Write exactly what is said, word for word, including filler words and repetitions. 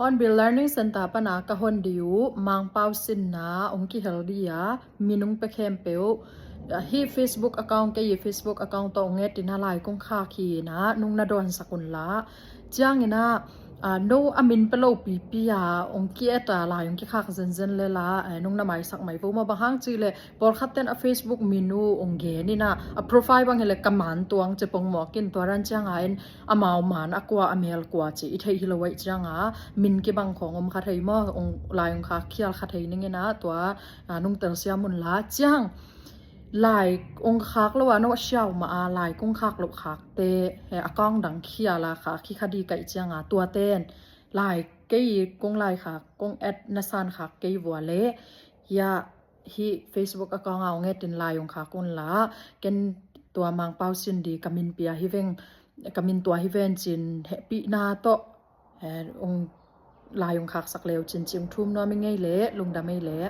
Hornbill Learning Center pana ka hon dih uh Mangpau Sin na ong kihel dih a, minung pia khempeuh. Hih Facebook account, kei Facebook account tawh ong et in a lai kong khak hi na, nung na dawnsak un la. Ciangin a, no a min pia lo pipi a ong ki-et a lai ong kikhak zenzen le la, nung na maisak mai vo maw, bang hang cih leh pawlkhat ten a Facebook min uh ong gen in a, a profile bang hi leh ka man tuang ci pong mawk in, tua dan ciang a en amau man a kua a mel kua ci i theih hi lo ahih ciang a, min kibang khawng om kha thei maw, ong lai ong khak khial kha thei ning in a, tua nung telsiam un la. Ciang lai ong khak lo a, no a siau mah a lai kong khak loh khakte, account dang khial a khak hi kha dih ka hih ciang a, tua ten lai kei kong lai khak, kong et na san khak kei vua leh, hia hih Facebook account a ong et in lai ong khak un la. Ken tua Mangpau Sin dih ka min pia hi veng, ka min tua hi ven ci-in hehpihna tawh ong lai ong khaksak le uh cin ci ong thum nuam ing ei leh, lungdam ei leh.